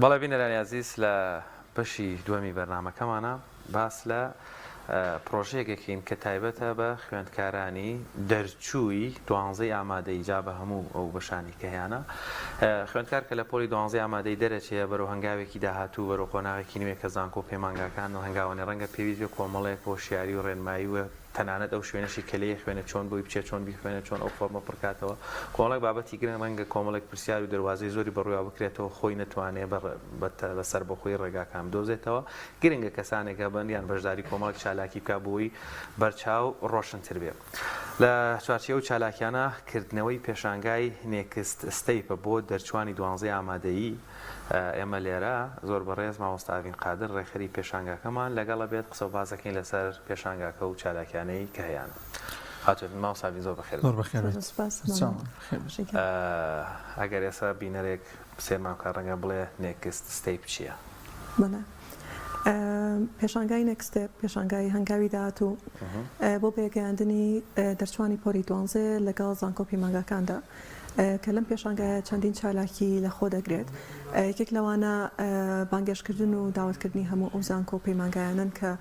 بەڵێ بینەرانی ئازیز لە بەشی دووەمی بەرنامەکەمانە باس لە پرۆژەیەک ئەکەین کە تایبەتە بە خوێندکارانی دەرچووی دوانزەی ئامادەیی جا بە هەموو ئەو بەشانی کە هەیانە خوێندکار کە لە پۆلی دوانزەی ئامادەی دەرەچێ بەرەو هەنگاوێکی داهاتوو بەرەو قۆناغێکی نوێ کە زانکۆ و پەیمانگاکان هەنگاوەنێ ڕەنگە پێویست بێ کۆمەڵێک هۆشیاری و ڕێنمایی و تەنانەت ئەو شوێنەشی کە لێی ئەخوێنێ چۆن بۆی بچێ چۆن بیخوێنێ چۆن ئەو فۆرمە پڕکاتەوە کۆمەڵێک بابەتی گرنگ ڕەنگە کۆمەڵێک پرسیار و دەروازەی زۆری بەڕوویا بکرێتەوە خۆی نەتوانێ بە سەربەخۆی ڕێگاکان بدۆزێتەوە گرنگە کەسانێک هەبن یان بەشداری کۆمەڵێک چالاکی بکا بۆی بەرچاو ڕۆشنتر بێ. لە چوارچێوەی ئەو چالاکیانە کردنەوەی پێشانگای Next Step ە بۆ دەرچوانی دوانزەی ئامادەیی ئێمە لێرە زۆر بەڕێز مامۆستا ئەڤین قادر ڕێکخەری پێشانگاکەمان لەگەڵە بێت قسە و باس دەکەین لەسەر پێشانگاکە و چالاکیانەی کە هەیانە. خاتوو ئەڤین مامۆستا ئەڤین زۆر بەخێر زۆر بەخێر بێیت. سپاس سەرچاوم بەخێر بێیت. ئەگەر ئێستا بینەرێک سەیرمان بکات ڕەنگە بڵێ Next Step چییە؟ بەڵێ پێشانگای Next Step پێشانگای هەنگاوی داهاتوو بۆ بەیەکگەیاندنی دەرچوانی پۆلی دوانزەیە لەگەڵ زانکۆ پەیمانگاکاندا کە لەم پێشانگایە چەندین چالاکی لەخۆ دەگرێت یەکێک لەوانە بانگێشتکردن و داوەتکردنی هەموو ئەو زانکۆ و پەیمانگایانەن کە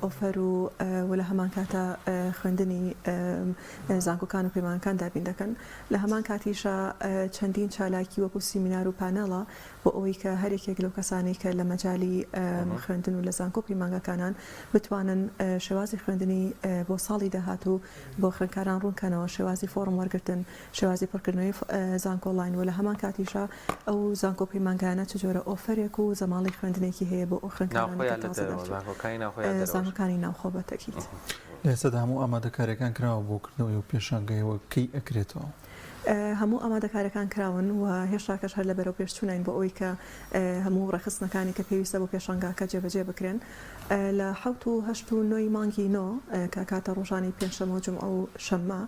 ئۆفەر و و لە هەمان کاتە خوێندنی زانکۆکان و پەیمانگاکان دابین دەکەن لە هەمان کاتیشا چەندین چالاکی وەکو سیمینار و پانێڵە بۆ ئەوەی کە هەر یەکێک لەو کەسانەی کە لە مەجالی خوێندن و لە زانکۆ و پەیمانگاکانان بتوانن شێوازی خوێندنی بۆ ساڵی داهاتوو بۆ خوێندکاران ڕوون کەنەوە، شێوازی فۆڕم وەرگرتن، شێوازی پڕکردنەوەی زانکۆ لاین و لە هەمان کاتیشا ئەو زانکۆ و پەیمانگایانە چ جۆرە ئۆفەرێک و زەماڵەی خوێندنێکی هەیە بۆ ئەو خوێندکارانەی کە ناوخۆ یا لە تازە دەرەوە؟ دەرچوون. زانکۆکانی ناوخۆ یا دەرەوەش؟ زانکۆکانی ناوخۆ بە تەکید. لە ئێستادا هەموو ئامادەکاریەکان کراوە بۆ کردنەوەی ئەو پێشانگایە و کەی ئەکرێتەوە؟ هەموو ئامادەکاریەکان کراون و هێشتاکەش هەر لە بەرەوپێشچووناین بۆ ئەوەی کە هەموو ڕێکخستنەکانی کە پێویستە بۆ پێشانگاکە جێبەجێ بکرێن لە حەوت و هەشت و نۆی مانگی نۆ کە کاتە ڕۆژانی پێنجشەممە و جومعە و شەممە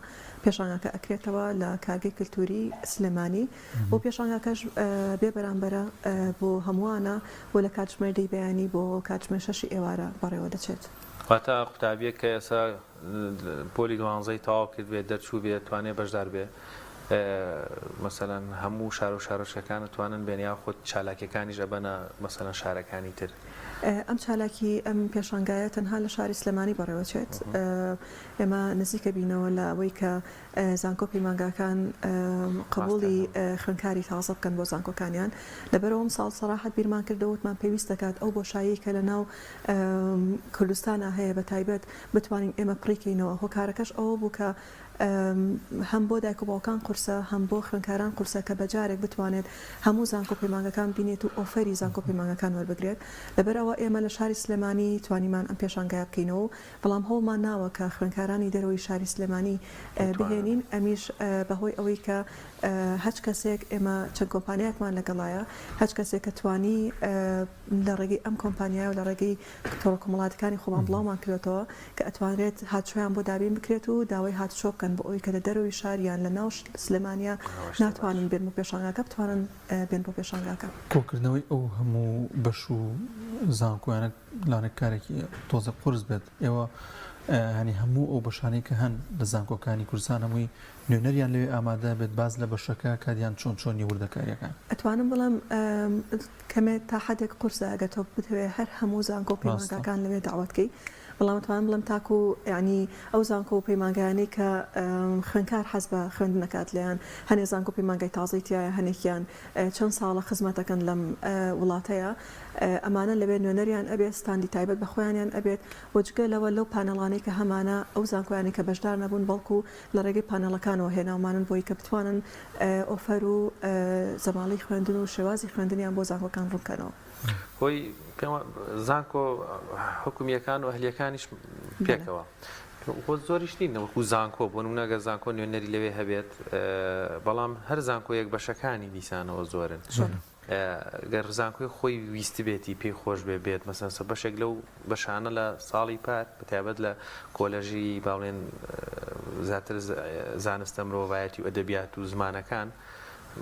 پێشانگاکە ئەکرێتەوە لە کارگەی کلتوری سلێمانی و پێشانگاکەش بێ بەرامبەرە بۆ هەمووانە و لە کاتژمێر دەی بەیانی بۆ کاتژمێر شەشی ئێوارە بەڕێوە دەچێت. واتە قوتابیەک کە ئێستا پۆلی دوانزەی تەواو کردبێت دەرچوو بێت توانێت بەشدار بێ مەسەلەن هەموو شار و شارۆچکەکان توانن بێن یاخود چالاکیەکانیش ئەبەنە مەسەلەن شارەکانی تر؟ ئەم چالاکی ئەم پێشانگایە تەنها لە شاری سلێمانی بەڕێوەچێت ئێمە نزیکە بینەوە لە ئەوەی کە زانکۆ پەیمانگاکان قبوڵی خوێندکاری تازە بکەن بۆ زانکۆکانیان لەبەرئەوە ئەمساڵ سەراحەت بیرمان کردەوە وتمان پێویست دەکات ئەو بۆشاییەی کە لە ناو کوردستانا هەیە بە تایبەت بتوانین ئێمە پڕی کەینەوە هۆکارەکەش ئەوە بوو کە هەم بۆ دایک و باوکان قورسە هەم بۆ خوێندکاران قورسە کە بە جارێک بتوانێت هەموو زانکۆ پەیمانگەکان بینێت و ئۆفەری زانکۆ پەیمانگەکان وەربگرێت لەبەرئەوە ئێمە لە شاری سلێمانی توانیمان ئەم پێشانگایە بکەینەوە و بەڵام هەوڵمان ناوە کە خوێندکارانی دەرەوەی شاری سلێمانی بهێنین ئەمیش بەهۆی ئەوەی کە هەچ کەسێک ئێمە چەند کۆمپانیایەکمان لەگەڵایە هەچ کەسێک کە توانی لە ڕێگەی ئەم کۆمپانیایە و لە ڕێگەی تۆڕە کۆمەڵاتەکانی خۆمان بڵاومان کردۆتەوە کە ئەتوانرێت هاتوچۆیان بۆ دابین بکرێت و داوای هاتوچۆ بکەن بۆ ئەوەی کە لە دەرەوەی شار یان لە ناو سلێمانیا ناتوانن بێن بۆ پێشانگاکە بتوانن بێن بۆ پێشانگاکە. کۆکردنەوەی ئەو هەموو بەش و زانکۆیانە لەوانەیە کارێکی تۆزێک قورس بێت ئێوە هەنی هەموو ئەو بەشانەی کە هەن لە زانکۆکانی کوردستان هەمووی نوێنەریان لەوێ ئامادە بێت باس لە بەشەکە کات یان چۆن چۆنی وردەکاریەکان؟ ئەتوانم بڵێم کەمێ تا حەدێک قورسە ئەگەر تۆ بتەوێ هەر هەموو زانکۆ و پەیمانگاکان لەوێ دەعوەت کەی بەڵام ئەتوانم بڵێم تاکو یانی ئەو زانکۆ و پەیمانگایانەی کە خوێندکار حەز بە خوێندن ئەکات لێیان هەنێ زانکۆ پەیمانگای تازەی تیایە هەنێکیان چەند ساڵە خزمەتەکەن لەم وڵاتەیە ئەمانە لەوێ نوێنەریان ئەبێت ستاندی تایبەت بە خۆیانیان ئەبێت و جگە لەوە لەو پانێڵانەی کە هەمانە ئەو زانکۆیانەی کە بەشدار نەبوون بەڵکو لە ڕێگەی پانێڵەکانەوە هێناومانن بۆی کە بتوانن ئۆفەر و زەماڵەی خوێندن و شێوازی خوێندنیان بۆ زانکۆکان ڕوون بکەنەوە. هۆی پێم زانکۆ حکومییەکان و ئەهلییەکانیش پێکەوە خۆ زۆریش نین وەکو زانکۆ بۆ نمونە گەر زانکۆ نوێنەری لەوێ هەبێت بەڵام هەر زانکۆیەک بەشەکانی دیسانەوە زۆرن. گەر زانکۆی خۆی ویستبێتی پێی خۆش بێ بێت مەسەن سە بەشێک لەو بەشانە لە ساڵی پار بەتایبەت لە کۆلێژی با بڵێن زیاتر زانستە مرۆڤایەتی و ئەدەبیات و زمانەکان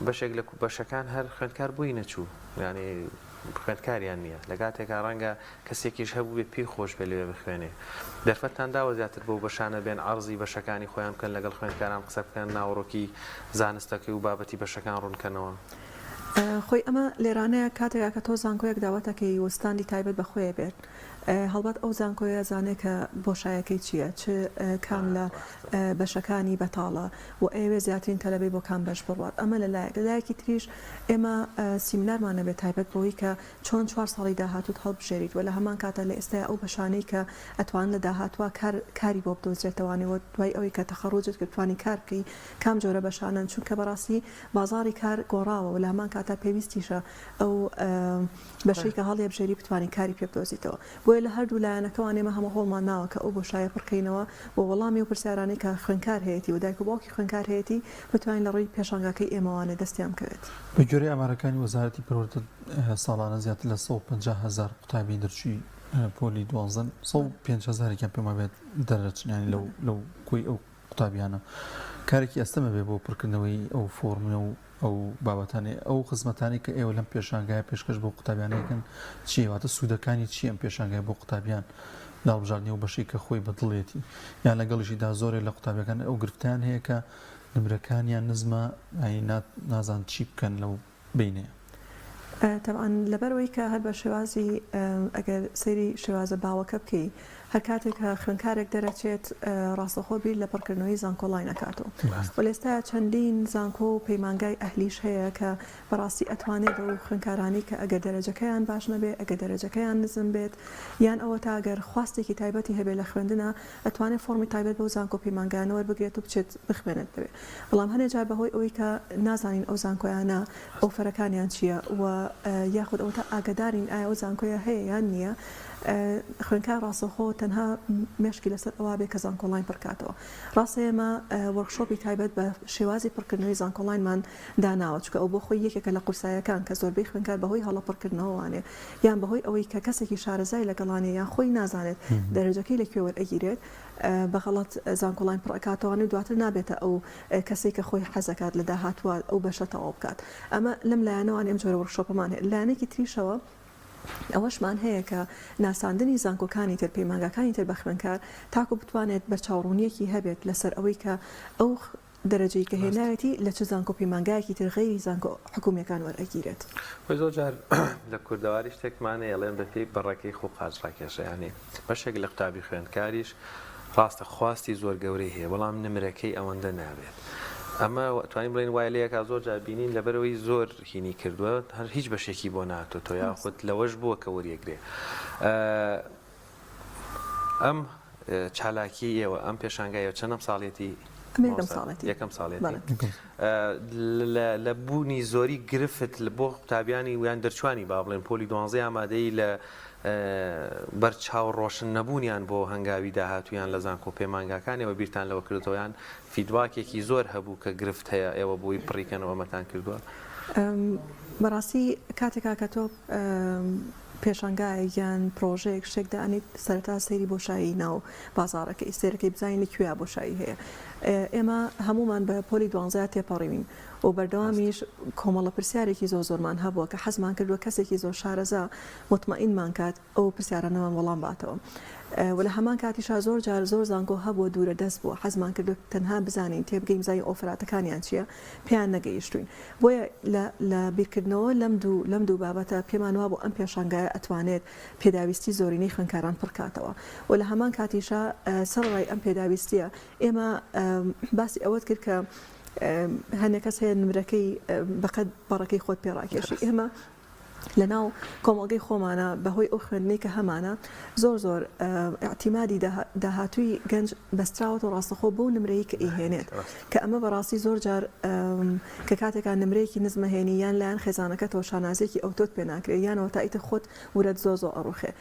بەشێک لە بەشەکان هەر خوێندکار بۆی نەچوو یانی خوێندکاریان نییە لە کاتێکا ڕەنگە کەسێکیش هەبوو بێ پێی خۆش بێ لەوێ بخوێنێ دەرفەتتان داوە زیاتر بەو بەشانە بێن عەرزی بەشەکانی خۆیان بکەن لەگەڵ خوێندکاران قسە بکەن ناوەڕۆکی زانستەکەی و بابەتی بەشەکان ڕوون کەنەوە؟ خۆی ئەمە لێرانەیە کاتێکا کە تۆ زانکۆیەک داوەت ئەکەی و ستاندی تایبەت بە خۆی ئەبێت هەڵبەت ئەو زانکۆیە زانێ کە بۆشایەکەی چییە چ کام لە بەشەکانی بەتاڵە و ئەیەوێ زیاترین تەلەبەی بۆ کام بەش بڕوات ئەمە لە لایەک لە لایەکی تریش ئێمە سیمینارمان ئەبێت تایبەت بەوەی کە چۆن چوار ساڵی داهاتووت هەڵبژێریت و لە هەمان کاتا لە ئێستایا ئەو بەشانەی کە ئەتوانن لە داهاتووا کار کاری بۆ بدۆزرێتەوانێ و دوای ئەوەی کە تەخەڕوجت کرد بتوانی کار بکەی کام جۆرە بەشانەن چونکە بەڕاستی بازاڕی کار گۆڕاوە و لە هەمان کاتا پێویستیشە ئەو بەشەی کە هەڵیەبژێری بتوانی کاری پێ بدۆزیتەوە بۆیە لە هەردوو لایەنەکەوان ئێمە هەموو هەوڵمان ناوە کە ئەو بۆشایە پڕکەینەوە و وەڵامی ئەو پرسیارانەی کە خوێندکار هەیەتی و دایک و باوکی خوێندکار هەیەتی بتوانین لە ڕێی پێشانگاکەی ئێمەوانێ دەستیان بکەوێت. بە گوێرەی ئامارەکانی وەزارەتی پەروەردە ساڵانە زیاتر لە 150 هەزار قوتابی دەرچووی پۆلی دوانزەن 105 هەزارێکیان پێم وابێت دەرەچن یانی لەو لەو کۆی ئەو قوتابیانە کارێکی ئەستەمە بێ بۆ پڕکردنەوەی ئەو فۆڕمە و ئەو بابەتانەی ئەو خزمەتانەی کە ئێوە لەم پێشانگایە پێشکەش بۆ قوتابیان دەکەن چییە؟ واتە سوودەکانی چییە ئەم پێشانگایە بۆ قوتابیان لە هەڵبژاردنی ئەو بەشەی کە خۆی بە دڵیەتی؟ یان لەگەڵیشیدا زۆرێک لە قوتابیەکان ئەو گرفتەیان هەیە کە نمرەکانیان نزمە یانی نازان چی بکەن لەو بەینەیە. تەبعەن لەبەرئەوەی کە هەر بە شێوازی ئەگەر سەیری شێوازە باوەکە بکەی هەر کاتێک کە خوێندکارێک دەرەچێت ڕاستەخۆ بیر لە پڕکردنەوەی زانکۆڵاین ئەکاتەوە و لە ئێستایا چەندین زانکۆ و پەیمانگای ئەهلیش هەیە کە بەڕاستی ئەتوانێت ئەو خوێندکارانەی کە ئەگەر دەرەجەکەیان باش نەبێ ئەگەر دەرەجەکەیان نزم بێت یان ئەوەتا گەر خواستێکی تایبەتی هەبێت لە خوێندنا ئەتوانێت فۆڕمی تایبەت بەو زانکۆ پەیمانگایانە وەربگرێت و بچێت بخوێنێت لەوێ بەڵام هەنێ جار بەهۆی ئەوەی کە نازانین ئەو زانکۆیانە ئۆفەرەکانیان چییە و یاخود ئەوەتا ئاگەدارین ئایا ئەو زانکۆیە هەیە یان نییە خوێندکار ڕاستەوخۆ تەنها مێشکی لەسەر ئەوە بێ کە زانکۆڵاین پڕکاتەوە ڕاستە ئێمە workshop ی تایبەت بە شێوازی پڕکردنەوەی زانکۆڵاینمان داناوە چونکە ئەو بۆ خۆی یەکێکە لە قورسایەکان کە زۆربەی خوێندکار بەهۆی هەڵە پڕکردنەوەوانێ یان بەهۆی ئەوەی کە کەسێکی شارەزای لەگەڵانێ یان خۆی نازانێت دەرەجەکەی لە کوێ وەرئەگیرێت بە غەڵەت زانکۆڵاین پڕ ئەکاتەوانێ و دواتر نابێتە ئەو کەسەی کە خۆی حەزەکات لە داهاتووا ئەو بەشە تەواو بکات ئەمە لەم لایەنەوانێ ئەم جۆرە workshop ەمان هەیە لایەنێکی تریشەوە ئەوەشمان هەیە کە ناساندنی زانکۆکانی تر پەیمانگاکانی تر بە خوێندکار تاکو بتوانێت بەرچاوڕوونیەکی هەبێت لەسەر ئەوەی کە ئەو دەرەجەی کە هێناوێتی لە چ زانکۆ پەیمانگایەکی تر غەیری زانکۆ حکومیەکان وەرئەگیرێت. خۆی زۆر جار لە کوردەواری شتێکمان هەیە ئەڵێن بە پێی بەڕەکەی خۆ قاچ ڕاکێشە یانی بەشێک لە قوتابی خوێندکاریش ڕاستە خواستی زۆر گەورەی هەیە بەڵام نمرەکەی ئەوەندە نابێت ئەمە توانین بڵێین وای لێکا زۆر جار بینین لەبەرەوەی زۆر هینی کردووە هەر هیچ بەشێکی بۆ ناتۆتەوە یاخود لەوەش بووە کە وەریەگرێ ئەم چالاکی ئێوە ئەم پێشانگایەوە چەندەم ساڵیەتی یەکەم ساڵێتی لە بوونی زۆری گرفت بۆ قوتابیانی ویان دەرچوانی با بڵێن پۆلی دوانزەی ئامادەی لە بەرچاو ڕۆشن نەبوونیان بۆ هەنگاوی داهاتوویان لە زانکۆ پەیمانگاکانەوە بیرتان لەوە کردوەوە یان feedback ێکی زۆر هەبوو کە گرفت هەیە ئێوە بۆی پڕیکەنەوە ئەمەتان کردووە؟ بەڕاستی کاتێکا کە تۆ پێشانگایەک یان پرۆژەیەک شتێک دانیت سەرەتا سەیری بۆشایی ناو بازاڕەکەی سەیرەکەی بزانین لە کوێیا بۆشایی هەیە ئێمە هەموومان بە پۆلی دوانزەیا تێپەڕیوین و بەردەوامیش کۆمەڵە پرسیارێکی زۆر زۆرمان هەبووە کە حەزمان کردووە کەسێکی زۆر شارەزا موتمەئینمان کات ئەو پرسیارانەمان وەڵام باتەوە و لە هەمان کاتیشا زۆر جار زۆر زانکۆ هەبووە دوورە دەست بووە حەزمان کردووە تەنها بزانین تێبگەین بزانین ئۆفەراتەکانیان چییە پێیان نەگەیشتووین بۆیە لە لە بیرکردنەوە لەم دوو لەم دوو بابەتە پێمان وابوو ئەم پێشانگایە ئەتوانێت پێداویستی زۆرینەی خوێندکاران پڕکاتەوە و لە هەمان کاتیشا سەرەڕای ئەم پێداویستیە ئێمە باسی ئەوەت کرد کە هەندێک کەس هەیە نمرەکەی بەقەد بەڕەکەی خۆت پێ ڕاکێشی ئێمە لەناو کۆمەڵگەی خۆمانە بەهۆی ئەو خوێندنەی کە هەمانە زۆر زۆر ئیعتیمادی داهاتووی گەنج بەستراوەتەوە ڕاستەخۆ بەو نمرەی کە ئەیهێنێت کە ئەمە بەڕاستی زۆر جار کە کاتێکان نمرەیەکی نزمە هێنی یان لایەن خێزانەکەتەوە شانازیەکی ئەوتۆت پێ ناکرێت یانەوە تا ئیتر خۆت ورەت زۆر زۆر ئەڕوخێ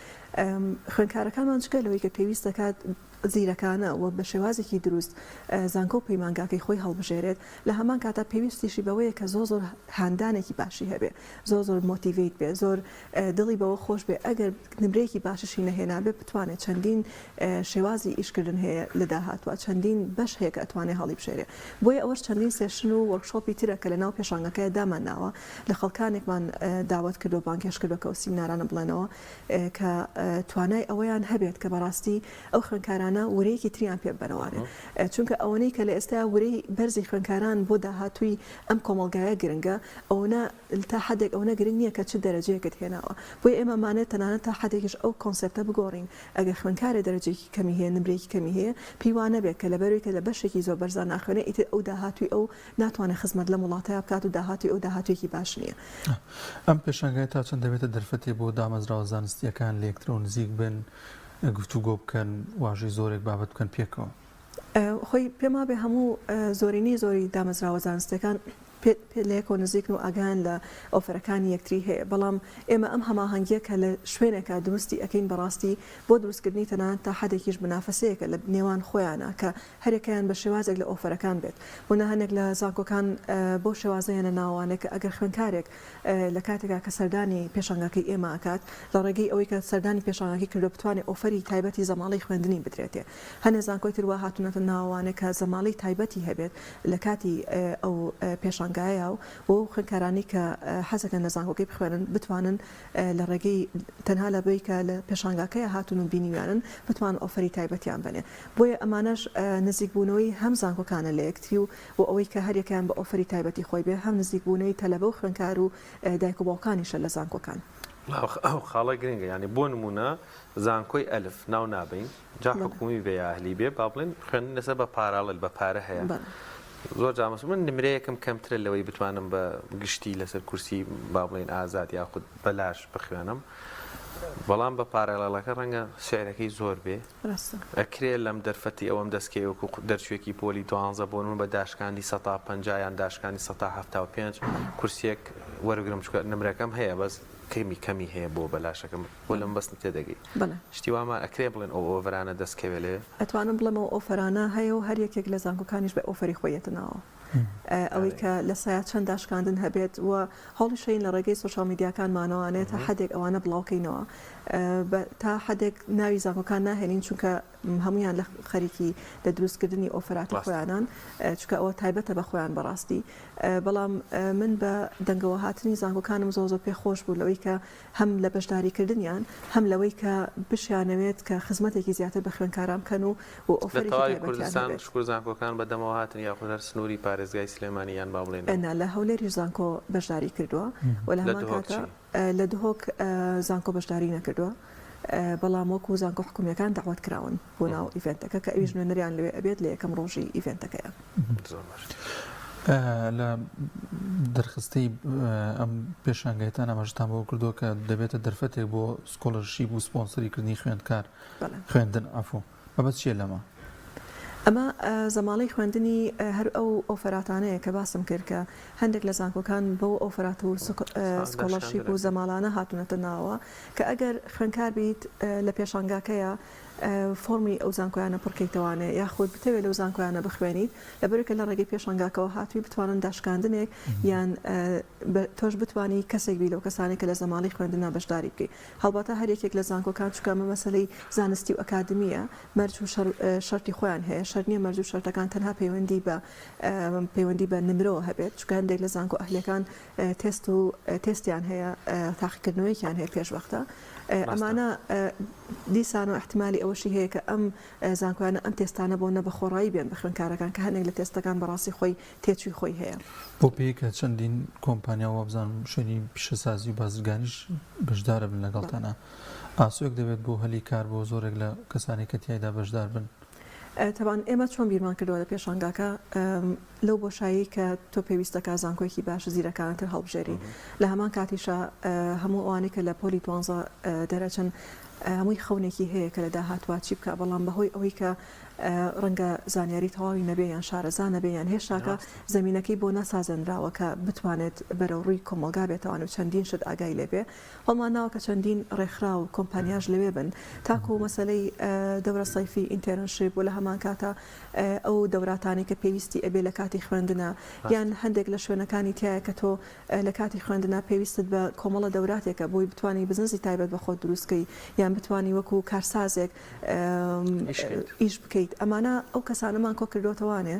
خوێندکارەکانمان جگە لەوەی کە پێویست دەکات زیرەکانە و بە شێوازێکی دروست زانکۆ و پەیمانگاکەی خۆی هەڵبژێرێت، لە هەمان کاتا پێویستیشی بەوەیە کە زۆر زۆر هاندانێکی باشی هەبێ، زۆر زۆر motivate بێ، زۆر دڵی بەوە خۆش بێ ئەگەر نمرەیەکی باشیشی نەهێنابێ بتوانێ چەندین شێوازی ئیشکردن هەیە لە داهاتووە، چەندین بەش هەیە کە ئەتوانێ هەڵیبژێرێ. بۆیە ئەوەش چەندین session و workshop ی ترە کە لەناو پێشانگەکەیا دامانناوە، لە خەڵکانێکمان داوەت کردووە، بانگهێشت کردووە کە ئەو سیمینارانە بڵێنەوە. کە توانای ئەوەیان هەبێت کە بەڕاستی ئەو خوێندکارانەی. خوێندکارانە ورەیەکی تریان پێ ببەنەوانێ چونکە ئەوەنەی کە لە ئێستا ورەی بەرزی خوێندکاران بۆ داهاتووی ئەم کۆمەڵگایە گرنگە ئەوەنە تا حەدێک ئەوەنە گرنگ نییە کە چ دەرەجەیەکت هێناوە بۆیە ئێمە ئەمانەوێت تەنانەت تا حەدێکیش ئەو کۆنسێپتە بگۆڕین ئەگەر خوێندکارێ دەرەجەیەکی کەمی هەیە نمرەیەکی کەمی هەیە پێی وا نەبێت کە لەبەرئەوەی کە لە بەشێکی زۆر بەرزا ناخوێنێ ئیتر ئەو داهاتووی ئەو ناتوانێت خزمەت لەم وڵاتەیا بکات و داهاتووی ئەو داهاتوویەکی باش نییە. ئەم پێشانگایە تا چەند دەبێتە دەرفەتێ بۆ دامەزراوە زانستییەکان لە یەکترەوە نزیک بن، گفتوگۆ بکەن، واژەی زۆرێک بابەت بکەن پێکەوە؟ خۆی پێم وابێ هەموو زۆرینەی زۆری دامەزراوە زانستییەکان لە یەکەوە نزیکن و ئاگایان لە ئۆفەرەکانی یەکتری هەیە، بەڵام ئێمە ئەم هەماهەنگییە کە لە شوێنێکا دروستی ئەکەین بەڕاستی بۆ دروستکردنی تەنانەت تا حەدێکیش مونافەسەیەکە لە نێوان خۆیانا کە هەریەکەیان بە شێوازێک لە ئۆفەرەکان بێت بۆنە هەنێک لە زانکۆکان بەو شێوازە یەنە ناوانێ کە ئەگەر خوێندکارێک لە کاتێکا کە سەردانی پێشانگاکەی ئێمە ئەکات لە ڕێگەی ئەوەی کە سەردانی پێشانگاکەی کردوە بتوانێ ئۆفەری تایبەتی زەماڵەی خوێندنی بدرێتێ هەنێ زانکۆی تر وا هاتونەتە ناوانێ کە زەماڵەی تایبەتی هەبێت لە کاتی ئەو پێشانگایە و بۆ خوێندکارانی کە حەزەکەن لە زانکۆکەی بخوێنن بتوانن لە ڕێگەی تەنها لە بەوەی کە لە پێشانگاکەیا هاتوون و بینیویانن بتوانن ئۆفەری تایبەتیان بەنێ بۆیە ئەمانەش نزیکبوونەوەی هەم زانکۆکانە لە یەکتری و بۆ ئەوەی کە هەریەکەیان بە ئۆفەری تایبەتی خۆی بێ هەم نزیکبوونەوەی تەلەبە و خوێندکار و دایک و باوکانیشە لە زانکۆکان. ئەو خاڵە گرنگە یانی بۆ نموونە زانکۆی ئەلف ناو نابەین جا حکومی بێ یا ئەهلی بێ با بڵێن خوێندن لەسەر بە parallel بە پارە هەیە زۆر جا مەسەلەن من نمرەیەکم کەمترە لەوەی بتوانم بە گشتی لەسەر کورسی با بڵێن ئازاد یاخود بەلاش بخوێنم بەڵام بە parallel ەکە ڕەنگە سعرەکەی زۆر بێ ئەکرێ لەم دەرفەتی ئەوەم دەستکەوێ وەکو دەرچوێکی پۆلی دوانزە بۆ نمونە بە داشکاندی سەتا 50 یان داشکاندی سەتا 75 کورسیەک وەرگرم چونکە نمرەکەم هەیە بەس کەمی کەمی هەیە بۆ بەلاشەکەم بۆ لەم بەستم تێدەگەی شتی وامان ئەکرێ بڵێن ئەو ئۆفەرانە دەست کەوێ لەوێ؟ ئەتوانم بڵێم ئەو ئۆفەرانە هەیە و هەر یەکێک لە زانکۆکانیش بە ئۆفەری خۆی یەتە ناوەوە ئەوەی کە لە سایە چەند داشکاندن هەبێت و هەوڵیش هەین لە ڕێگەی سۆشیال میدیاکانمانەوانێ تا حەدێک ئەوانە بڵاوکەینەوە تا حەدێک ناوی زانکۆکان ناهێنین چونکە هەمویان لە خەریکی لە دروستکردنی ئۆفەراتی خۆیانان چونکە ئەوە تایبەتە بە خۆیان بەڕاستی بەڵام من بە دەنگەوە هاتنی زانکۆکانم زۆر زۆر پێ خۆش بوو لەوەی کە هەم لە بەشداریکردنیان هەم لەوەی کە بشیانەوێت کە خزمەتێکی زیاتر بە خوێندکاران بکەن و و لە ئۆفەرێکی تەواوی تایبەتیان کوردستان هەبێت. شکور زانکۆکان بە دەمەوە هاتن یاخود هەر سنووری پارێزگای سلێمانی یان با بڵێین نا لە هەولێریش زانکۆ بەشداری کردووە و لە لە هەمان دهۆک کاتا چی؟ لە دهۆک زانکۆ بەشداری نەکردووە بەڵام وەکو زانکۆ حکومییەکان دەعوەت کراون بۆ ناو event ەکە کە ئەویش نوێنەریان لەوێ ئەبێت لە یەکەم ڕۆژی event ەکەیا. زۆر باش. لە دەرخستەی ئەم پێشانگایتان ئاماژەتان بەوە کردووە کە دەبێتە دەرفەتێک بۆ scholarship و سپۆنسەری کردنی خوێندکار خوێندن عەفو مەبەست چییە لەمە؟ ئەمە زەماڵەی خوێندنی هەر ئەو ئۆفەراتانەیە کە باسم کرد کە هەندێک لە زانکۆکان بەو ئۆفەرات و scholarship و زەمالانە هاتوونەتە ناوەوە کە ئەگەر خوێندکار بیت لە پێشانگاکەیە فۆڕمی ئەو زانکۆیانە پڕکەیتەوانێ یاخود بتەوێت لەو زانکۆیانە بخوێنیت لەبەرئەوەی کە لە ڕێگەی پێشانگاکەوە هاتووی بتوانن داشکاندنێک یان تۆش بتوانی کەسێک بی لەو کەسانەی کە لە زەماڵەی خوێندنا بەشداری بکەی هەڵبەتە هەر یەکێک لە زانکۆکان چونکە ئەمە مەسەلەی زانستی و ئەکادمییە مەرج و شەرتی خۆیان هەیە شەرت نییە مەرج و شەرتەکان تەنها پەیوەندی بە پەیوەندی بە نمرەوە هەبێت چونکە هەندێک لە زانکۆ ئەهلیەکان تێست و تێستیان هەیە تاقیکردنەوەیەکیان هەیە پێشوەختە ئەمانە دیسان و ئیحتیمالی ئەوەشی هەیە کە ئەم زانکۆیانە ئەم تێستانە بۆ نە بە خۆڕایی بێن بە خوێندکارەکان کە هەنێک لە تێستەکان بەڕاستی خۆی تێچووی خۆی هەیە. بۆ پێی کە چەندین کۆمپانیا و وابزانم شوێنی پیشەسازی و بازرگانیش بەشدارە بن لەگەڵتانا ئاسۆیەک دەبێت بۆ هەلی کار بۆ زۆرێک لە کەسانی کە تیایدا بەشدار بن. تەبعەن ئێمە چۆن بیرمان کردەوە لە پێشانگاکە لەو بۆشاییەی کە تۆ پێویستەکا زانکۆیەکی باش زیرەکانەتر هەڵبژێری لە هەمان کاتیشا هەموو ئەوانەی کە لە پۆلی دوانزە دەرەچن هەمووی خەونێکی هەیە کە لە داهاتووا چی بکا بەڵام بەهۆی ئەوەی کە ڕەنگە زانیاری تەواوی نەبێ یان شارەزا نەبێ یان هێشتاکە زەمینەکەی بۆ نەسازێنراوە کە بتوانێت بەرەو ڕووی کۆمەڵگا بێتەوان و چەندین شت ئاگای لێ بێ هەوڵمان داوە کە چەندین ڕێکخراو و کۆمپانیاش لەوێ بن تاکو مەسەلەی دەورە سەیفی internship و لە هەمان کاتا ئەو دەوراتانەی کە پێویستی ئەبێ لە کاتی خوێندنا یان هەندێک لە شوێنەکانی تایە کە تۆ لە کاتی خوێندنا پێویستت بە کۆمەڵە دەوراتێکە بۆی بتوانی بزنسی تایبەت بە خۆت دروست کەی. یان بتوانی وەکو کارسازێک ئیش بکەیت ئەمانە ئەو کەسانەمان کۆکردۆتەوانێ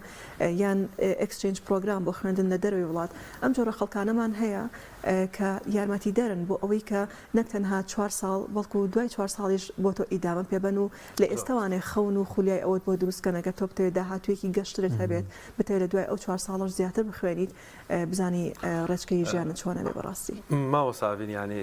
یان exchange program بۆ خوێندن لە دەرەوەی وڵات ئەم جۆرە خەڵکانەمان هەیە کە یارمەتیدەرن بۆ ئەوەی کە نەک تەنها چوار ساڵ بەڵکو دوای چوار ساڵیش بۆ تۆ ئیدامە پێبەن و لە ئێستەوانێ خەون و خولیای ئەوەت بۆ دروست کەن ئەگەر تۆ بتەوێت داهاتوویەکی گەشترت هەبێت بتەوێت لە دوای ئەو چوار ساڵەش زیاتر بخوێنیت بزانی ڕێچکەی ژیانت چۆن ئەبێ بەڕاستی. مامۆستا ئەڤین یانی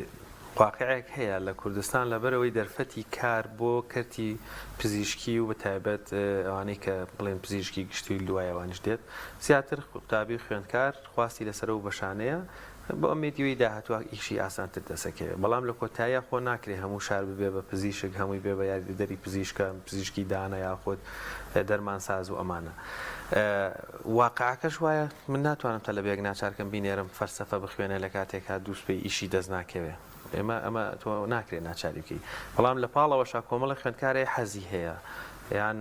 واقیعێک هەیە لە کوردستان لەبەرئەوەی دەرفەتی کار بۆ کەرتی پزیشکی و بەتایبەت ئەوانەی کە بڵێن پزیشکی گشتی و دوای ئەوانیش دێت زیاتر قوتابی و خوێندکار خواستی لەسەر ئەو بەشانەیە بە ئومێدی وی داهاتوو ئیشی ئاسانتر دەسەکەوێ بەڵام لە کۆتاییا خۆ ناکرێ هەموو شار ببێ بە پزیشک هەمووی بێ بە یاریدەدەری پزیشکە پزیشکی دانە یاخود دەرمانساز و ئەمانە واقعەکەش وایە من ناتوانم تەلەبەیەک ناچار کەم بینێرم فەلسەفە بخوێنێ لە کاتێکا دووسبەی ئیشی دەست ناکەوێ ئێمە ئەمە تۆ ناکرێ ناچاری بکەی بەڵام لە پاڵەوەشا کۆمەڵە خوێندکارێ حەزی هەیە یان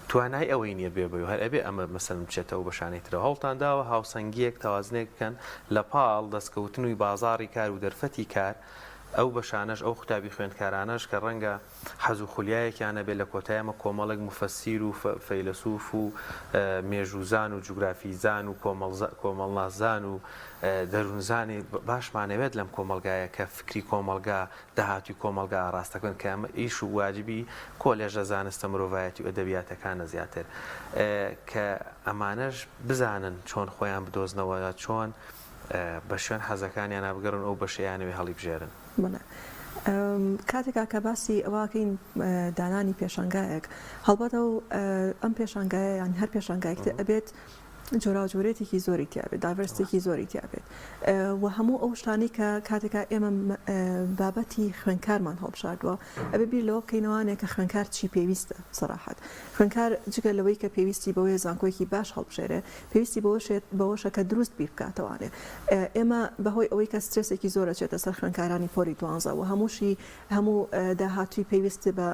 توانای ئەوەی نییە بێ بەوی هەر ئەبێ ئەمە مەسەلەن بچێتەوە بەشانەی ترەوە هەوڵتان داوە هاوسەنگیەک تەوازنێک بکەن لە پاڵ دەستکەوتنوی بازاڕی کار و دەرفەتی کار ئەو بەشانەش ئەو قوتابی خوێندکارانەش کە ڕەنگە حەز و خولیایەکیان هەبێت لە کۆتای ئەمە کۆمەڵێک موفەسیر و فەیلەسوف و مێژووزان و جوگرافیزان و کۆمەڵناسزان و دەروونزانی باشمان ئەوێت لەم کۆمەڵگایە کە فکری کۆمەڵگا داهاتووی کۆمەڵگا ئاڕاستە بکەن کە ئەمە ئیش و واجبی کۆلێژە زانستە مرۆڤایەتی و ئەدەبیاتەکانە زیاتر کە ئەمانەش بزانن چۆن خۆیان بدۆزنەوە چۆن بە شوێن حەزەکانیانا بگەڕن و ئەو بەشەیانەوێ هەڵیبژێرن. بەڵێ کاتێکا کە باسی ئەوەکەین دانانی پێشانگایەک هەڵبەت ئەو ئەم پێشانگایە یان هەر پێشانگایەک تر ئەبێت جۆراوجۆرێتێکی زۆری تیابێت diversity ێکی زۆری تیابێت و هەموو ئەو شتانەی کە کاتێکا ئێمە بابەتی خوێنکارمان هەڵبژاردووە ئەبێ بیر لەوە بکەینەوانێ کە خوێنکار چی پێویستە سەراحەت خوێنکار جگە لەوەی کە پێویستی بەوەیە زانکۆیەکی باش هەڵبژێرێ پێویستی بەوەشێت بەوەشە کە دروست بیر بکاتەوانێ ئێمە بەهۆی ئەوەی کە سترێسێکی زۆر ئەچێتە سەر خوێندکارانی پۆلی دوانزە و هەمووشی هەموو داهاتووی پێویست بە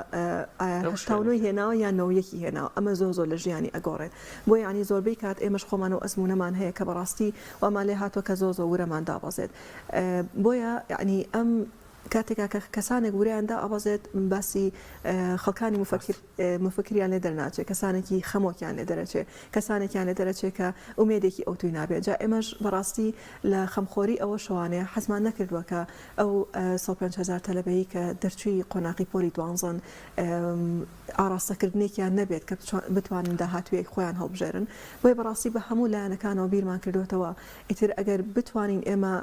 ئایا 89 هێناوە یان 91 هێناوە ئەمە زۆر زۆر لە ژیانی ئەگۆڕێت بۆ یعنی زۆربەی کات ئێمەش خۆمان و ئەزموونەمان هەیە کە بەڕاستی وامان لێ هاتووە کە زۆر زۆر ورەمان دابەزێت بۆیە یعنی ئەم کاتێکا کە کەسانێک ورەیان دائەبەزێت باسی خەڵکانی موفەکیر موفەکریان لێ دەرناچێ کەسانێکی خەمۆکیان لێ دەرەچێ کەسانێکیان لێ دەرەچێ کە ئومێدێکی ئەوتوی نابێ جا ئێمەش بەڕاستی لە خەمخۆری ئەوەشەوانێ حەزمان نەکردووە کە ئەو 105 هەزار تەلەبەی کە دەرچووی قۆناغی پۆلی دوانزەن ئاڕاستەکردنێکیان نەبێت کە بتوانن داهاتوویەک خۆیان هەڵبژێرن بۆیە بەڕاستی بە هەموو لایەنەکانەوە بیرمان کردووەتەوە ئیتر ئەگەر بتوانین ئێمە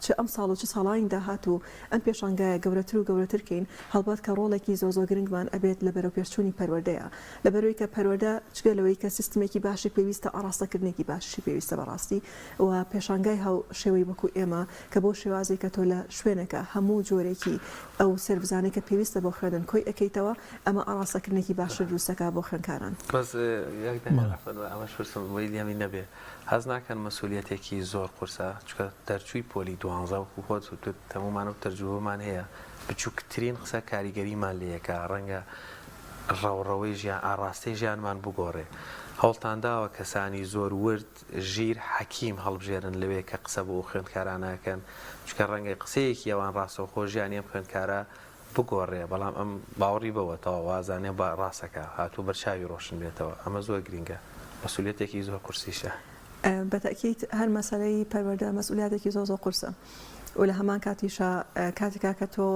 چ ئەمساڵ و چ ساڵانی داهاتوو ئەم پێشانگایە گەورەتر و گەورەتر کەین، هەڵبەت کە ڕۆڵێکی زۆر زۆر گرنگمان ئەبێت لە بەرەوپێشچوونی پەروەردەیا. لەبەرئەوەی کە پەروەردە جگە لەوەی کە سیستمێکی باشی پێویستە ئاڕاستەکردنێکی باشیشی پێویستە بەڕاستی و پێشانگای هاو شێوەی وەکو ئێمە کە بەو شێوازەی کە تۆ لە شوێنێکا هەموو جۆرێکی ئەو سێرڤزانەی کە پێویستە بۆ خوێندن کۆی ئەکەیتەوە ئەمە ئاڕاستەکردنێکی باشتر دروست ئەکا بۆ خوێندکاران. بەس یەک دانە عەفوەن ئەمەش پرسم ویلیامی نەبێ هەست ناکەن مەسولیەتێکی زۆر قورسە چونکە دەرچووی پۆلی دوانزە وەکو خۆت وتت هەموومان ئەو تەجروبەمان هەیە بچوکترین قسە کاریگەریمان لێکا ڕەنگە ڕەوڕەوەی ژیان ئاڕاستەی ژیانمان بگۆڕێ هەوڵتان داوە کەسانی زۆر ورد ژیر حەکیم هەڵبژێرن لەوێ کە قسە بۆ ئەو خوێندکارانە ئەکەن چونکە ڕەنگە قسەیەکی ئەوان ڕاستەوخۆ ژیانی ئەم خوێندکارە بگۆڕێ بەڵام ئەم باوەڕی بەوە تەواو وازانێ با ڕاستەکا هاتوو بەر چاوی ڕۆشن بێتەوە ئەمە زۆر گرینگە مەسولیەتێکی زۆر قورسیشە. بە تەئکید هەر مەسەلەی پەروەردە مەسئولیاتێکی زۆر زۆر قورسە و لە هەمان کاتیشا کاتێکا کە تۆ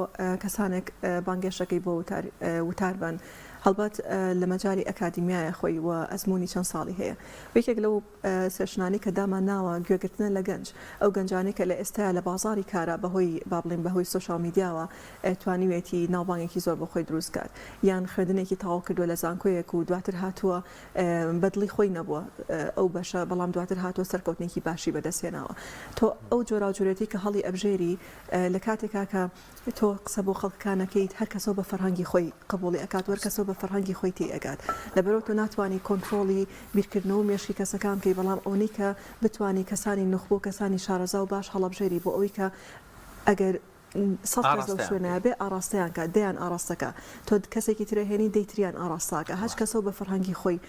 کەسانێک بانگێشەکەی بۆ وتار وتار بەن هەڵبەت لە مەجالی ئەکادیمیایە خۆی و ئەزموونی چەند ساڵی هەیە و یەکێک لەو session انەی کە دامان ناوە گوێگرتنە لە گەنج، ئەو گەنجانەی کە لە ئێستایا لە بازاڕی کارا بەهۆی با بڵێین بەهۆی social media وە توانیوێتی ناوبانگێکی زۆر بۆ خۆی دروست کات یان خوێندنێکی تەواو کردووە لە زانکۆیەک و دواتر هاتووە بە دڵی خۆی نەبووە ئەو بەشە بەڵام دواتر هاتووە سەرکەوتنێکی باشی بەدەست هێناوە تۆ ئەو جۆراوجۆرێتی کە هەڵی ئەبژێری لە کاتێکا کە تۆ قسە بۆ خەڵکەکان ئەکەیت هەر کەسەو بە فەرهەنگی خۆی قبوڵی ئەکات وەر کەسەو بە فەرهەنگی خۆی تێی ئەگات لەبەرئەوە تۆ ناتوانی کۆنترۆڵی بیرکردنەوە و مێشکی کەسەکان بکەی بەڵام ئەوەنەی کە بتوانی کەسانی نوخبە و کەسانی شارەزا و باش هەڵەبژێری بۆ ئەوەی کە ئەگەر سەد کەس لەو ئاڕاستەیان شوێنە بکەی. بێ ئاڕاستەیان کا دەیان ئاڕاستەکا تۆ کەسێکی تر ئەهێنی دەی تریان ئاڕاستە ئەکا هەچ کەسەو بە فەرهەنگی خۆی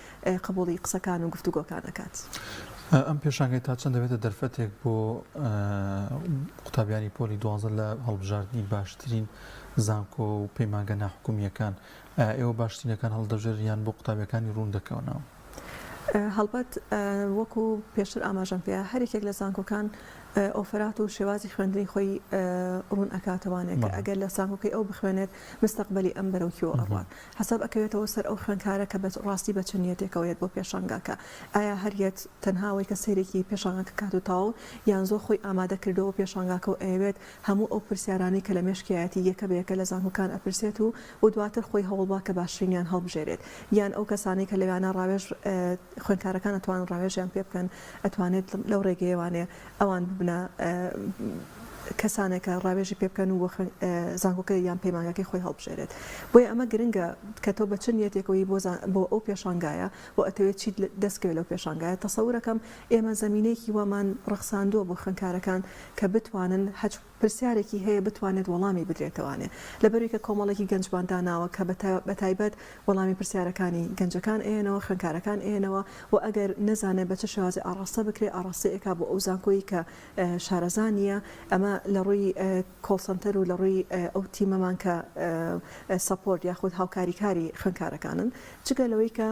قبوڵی قسەکان و گفتوگۆکان ئەکات. ئەم پێشانگای تا چەند دەبێتە دەرفەتێک بۆ قوتابیانی پۆلی دوانزە لە هەڵبژاردنی باشترین زانکۆ و پەیمانگە ناحکومییەکان؟ ئایا ئێوە باشترینەکان هەڵدەبژێرن یان بۆ قوتابیەکانی ڕوون دەکەونەوە؟ هەڵبەت وەکو پێشتر ئاماژەم پێیا هەر یەکێک لە زانکۆکان ئۆفەرات و شێوازی خوێندنی خۆی ڕوون ئەکاتەوانێ کە ئەگەر لە زانکۆکەی ئەو بخوێنێت مستەقبەلی ئەم بەرەو کوێوە ئەڕوات حەساب ئەکەوێتەوە سەر ئەو خوێندکارە کە بە ڕاستی بە چ نیەتێکەوە یەت بۆ پێشانگاکە ئایا هەر یەت تەنها ئەوەی کە سەیرێکی پێشانگاکە کات و تەواو یان زۆر خۆی ئامادە کردووە بۆ پێشانگاکە و ئەیەوێت هەموو ئەو پرسیارانەی کە لە مێشکیایەتی یەکە بە یەکە لە زانکۆکان ئەپرسێت و و دواتر خۆی هەوڵبا کە باشترینیان هەڵبژێرێت یان ئەو کەسانەی کە لەویانە ڕاوێژ خوێندکارەکان ئەتوانن ڕاوێژیان پێ بکەن ئەتوانێت لەو ڕێگەیەوانێ ئەوان ببنە کەسانێک کە ڕاوێژی پێ بکەن و بۆ زانکۆکە یان پەیمانگاکەی خۆی هەڵبژێرێت بۆیە ئەمە گرنگە کە تۆ بە چ نیەتێکەوەی بۆ بۆ ئەو پێشانگایە و ئەتەوێت چیت دەستکەوێت لەو پێشانگایە تەسەورەکەم ئێمە زەمینەیەکی وامان ڕەخساندووە بۆ خوێندکارەکان کە بتوانن هەچ پرسیارێکی هەیە بتوانێت وەڵامی بدرێتەوانێ لەبەروی کە کۆمەڵێکی گەنجمان داناوە کە بەتایبەت وەڵامی پرسیارەکانی گەنجەکان ئەیەنەوە خوێندکارەکان ئەیەنەوە و ئەگەر نەزانێت بە چ شێوازێ ئاڕاستە بکرێ ئاڕاستەی ئەکا بۆ ئەو زانکۆی کە شارەزا نییە ئەمە لە ڕووی call center و لە ڕووی ئەو تیمەمان کە support یاخود هاوکاریکاری خوێندکارەکانن جگە لەوەی کە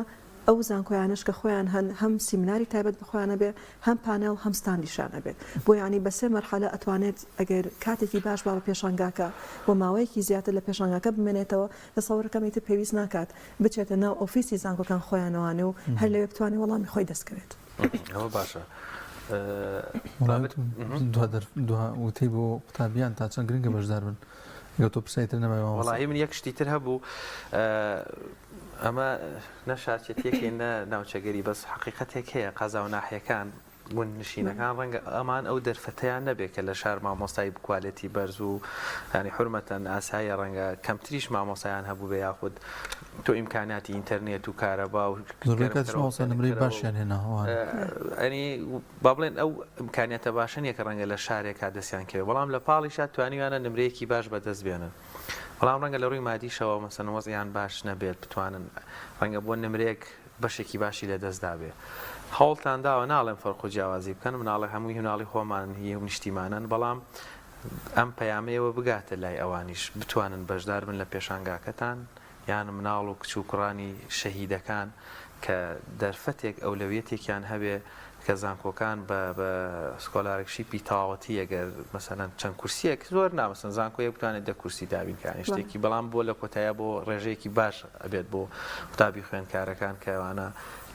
ئەو زانکۆیانەش کە خۆیان هەن هەم سیمناری تایبەت بە خۆیان ئەبێ هەم پانێڵ هەم ستاندیشیان ئەبێت بۆ یانی بە سێ مەرحەلە ئەتوانێت ئەگەر کاتێکی باش با بە پێشانگاکە و ماوەیەکی زیاتر لە پێشانگاکە بمێنێتەوە تەسەورەکەم ئیتر پێویست ناکات بچێتە ناو ئۆفیسی زانکۆکان خۆیانەوانێ و هەر لەوێ بتوانێت وەڵامی خۆی دەست کەوێت. ئەوە باشە. دوا وتەی بۆ قوتابیان تا چەند گرنگە بەشدار بن گەر تۆ پرسیاری تر نەمایە مامۆستا. وەڵاهی من یەک شتی تر هەبوو ئەمە نە شارچێتیەکەی نە ناوچەگەری بەس حەقیقەتێک هەیە قەزا و ناحیەکان گوندنشینەکان ڕەنگە ئەمان ئەو دەرفەتەیان نەبێت کە لە شار مامۆستای کوالێتی بەرز و ینی حورمەتەن ئاساییە ڕەنگە کەمتریش مامۆستایان هەبوو بێ یاخود تۆ ئیمکاناتی ئینتەرنێت و کارەبا و زۆربەی کاتیش مامۆستا نمرەی باشیان هێناوە ئەنی با بڵێن ئەو ئیمکانیاتە باشە نییە کە ڕەنگە لە شارێکا دەستیان کەوێت بەڵام لە پاڵیشا توانیویانە نمرەیەکی باش بەدەست بێنن بەڵام ڕەنگە لە ڕووی مادیشەوە مەسەن وەزعیان باش نەبێت بتوانن ڕەنگە بۆ نمرەیەک بەشێکی باشی لە دەست دابێ هەوڵتان داوە ناڵێم فەرق و جیاوازی بکەن مناڵە هەمووی مناڵی خۆمانن هی نیشتیمانن بەڵام ئەم پەیامەیەوە بگاتە لای ئەوانیش بتوانن بەشدار بن لە پێشانگاکەتان یان مناڵ و کچ و کوڕانی شەهیدەکان کە دەرفەتێک ئەولەویەتێکیان هەبێ کە زانکۆکان بە بە scholarship ی تەواوەتی ئەگەر مەسەلەن چەند کورسیەک زۆر نا مەسەن زانکۆیەک بتوانێت دە کورسی دابین کانی شتێکی بەڵام بۆ لە کۆتایە بۆ ڕێژەیەکی باش ئەبێت بۆ قوتابی خوێندکارەکان کە ئەوانە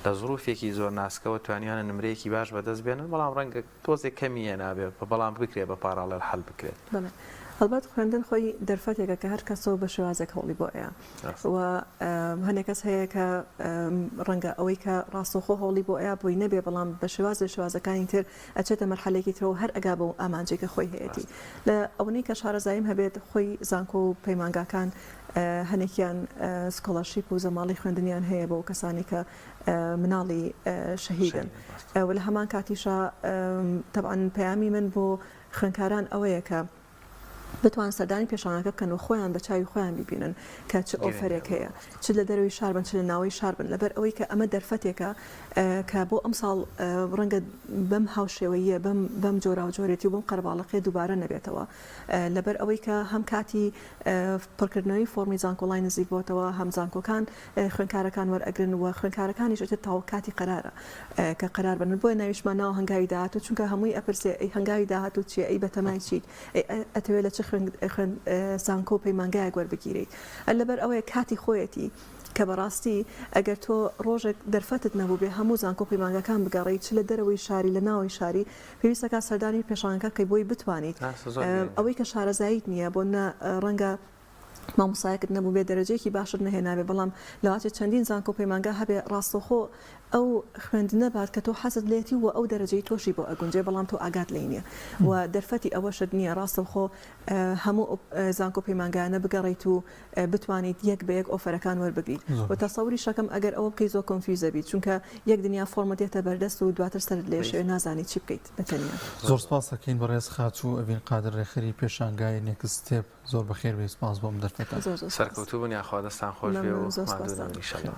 لە زروفێکی زۆر ناسکەوە توانیانە نمرەیەکی باش بەدەست بێنن بەڵام ڕەنگە تۆزێک کەمی هێنابێ بەڵام بکرێ بە parallel حەل بکرێت. بەڵێ هەڵبەت خوێندن خۆی دەرفەتێکە کە هەر کەسەو بە شێوازێک هەوڵی بۆ ئەیا و هەنێک کەس هەیە کە ڕەنگە ئەوەی کە ڕاستەوخۆ هەوڵی بۆ ئەیا بۆی نەبێ بەڵام بە شێواز لە شێوازەکانی تر ئەچێتە مەرحەلێکی ترەوە هەر ئەگا بەو ئامانجێک کە خۆی هەیەتی لە ئەوەی کە شارەزاییم هەبێت خۆی زانکۆ و پەیمانگاکان هەنێکیان scholarship و زەماڵی خوێندنیان هەیە بۆ کەسانی کە مناڵی شەهیدن و لە هەمان کاتیشا تەبعەن پەیامی من بۆ خوێندکاران ئەوەیە کە بتوان سەردانی پێشانگاکە بکەن و خۆیان بە چاوی خۆیان بیبینن کە چ offer ێک هەیە چ لە دەرەوەی شار بن چ لە ناوەی شار بن لەبەر ئەوەی کە ئەمە دەرفەتێکە کە بۆ ئەمساڵ ڕەنگە بەم هاوشێوەییە بەم بەم جۆراوجۆرێتی و بەم قەرەباڵەقیە دووبارە نەبێتەوە لەبەر ئەوەی کە هەم کاتی پڕکردنەوەی فۆڕمی زانکۆڵای نزیک بۆتەوە هەم زانکۆکان خوێندکارەکان وەرئەگرن و خوێندکارەکانیش ئیتر تەواو کاتی قەرارە کە قەرار بن بۆیە ناویشمان ناوە هەنگاوی داهاتوو چونکە هەمووی ئەپرسێ ئەی هەنگاوی داهاتوو چییە ئەی بەتەمای چیت ئەی ئەتەوێ لە چ خوێند زانکۆ و پەیمانگایەک وەربگیرێیت لەبەر ئەوەیە کاتی خۆیەتی کە بەڕاستی ئەگەر تۆ ڕۆژێک دەرفەتت نەبووبێ هەموو زانکۆ و پەیمانگاکان بگەڕێی چ لە دەرەوەی شاری لە ناوەی شاری پێویستەکات سەردانی پێشانگەکە بکەی بۆی بتوانیت ئەوەی کە شارەزاییت نییە بۆ نە ڕەنگە مامۆستایەکت نەبووبێ دەرەجەیەکی باشت نەهێنابێ بەڵام لەواتێ چەندین زانکۆ و پەیمانگا هەبێ ڕاستەوخۆ ئەو خوێندنە بات کە تۆ حەزت لێتی و ئەو دەرەجەی تۆشی بۆ ئەگونجێ بەڵام تۆ ئاگات لێی نییە و دەرفەتی ئەوەشت نییە ڕاستەوخۆ هەموو ئەو زانکۆ پەیمانگایانە بگەڕێیت و بتوانیت یەک بە یەک offer ەکان وەربگریت و تەسەوریشەکەم ئەگەر ئەوە بکەیت زۆر confuse ئەبیت چونکە یەک دنیا فۆرمت دێتە بەردەست و دواتر سەرت لێشێوێ نازانی چی بکەیت بە تەنیا. زۆر سپاس ئەکەین بەڕێز خاتوو ئەڤین قادر ڕێکخەری پێشانگای Next Step. زۆر بەخێر بێی سپاس بۆ ئەم دەرفەتە. زۆر زۆر سپاس. سەرکەوتوو بن یاخوا دەستان خۆش بێ و مەمنون زۆر ماندوو سپاستان. نەبن ئیشەڵا.